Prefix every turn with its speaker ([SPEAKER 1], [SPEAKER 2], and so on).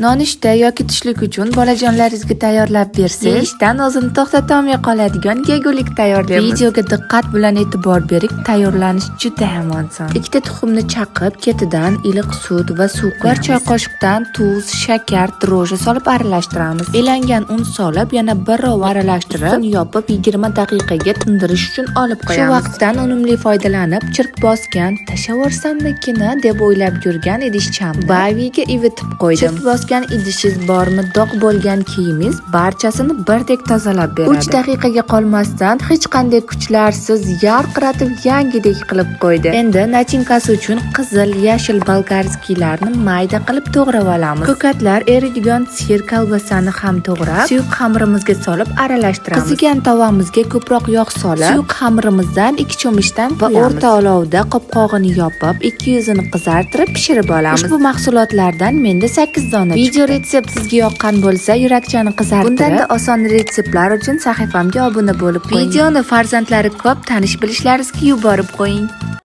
[SPEAKER 1] Nonushta yoki tushlik uchun bolajonlaringizga tayyorlab bersangiz, yeyishdan o'zini to'xtatolmay qoladigan yegulik tayyorlaymiz. Videoga diqqat bilan e'tibor bering, tayyorlanish juda ham oson. Ikkita tuxumni chaqib, ketidan iliq sut va suv quyamiz. 1 choy qoshiqdan tuz, shakar, дрожжи solib aralashtiramiz. Elangan un solib, yana birov aralashtirib, ustini yopib 20 daqiqaga tindirish uchun olib qo'yamiz. Shu vaqtdan unumli foydalanib, chirk bosgan, tashlavorsammikin deb o'ylab yurgan idishchamni Baviga ivitib qo'ydim. Chirk bosgan idishingiz bormi, dog' bo'lgan kiyimingiz, barchasini birdek tozalab beradi. 3 daqiqaga qolmasdan, hech qanday kuchlarsiz yarqiratib, yangidek qilib qo'ydi. Endi начинка si uchun qizil, yashil болгарский larni mayda qilib to'g'rab olamiz. Ko'katlar, eriydigan сыр, kolbasani ham to'g'rab, suyuq xamirimizga solib aralashtiramiz. Qizigan tovamizga ko'proq yog' solib, suyuq xamirimizdan 2 cho'michdan va o'rta olovda qopqog'ini yopib, ikki yuzini qizartirib pishirib olamiz. Ushbu mahsulotlardan menda 8 dona. Video retsept sizga yoqqan bo'lsa, yurakchani qizartirib, bundanda oson retseptlar uchun sahifamga obuna bo'lib qo'ying. Videoni farzandlari ko'p tanish bilishlaringizga yuborib qo'ying.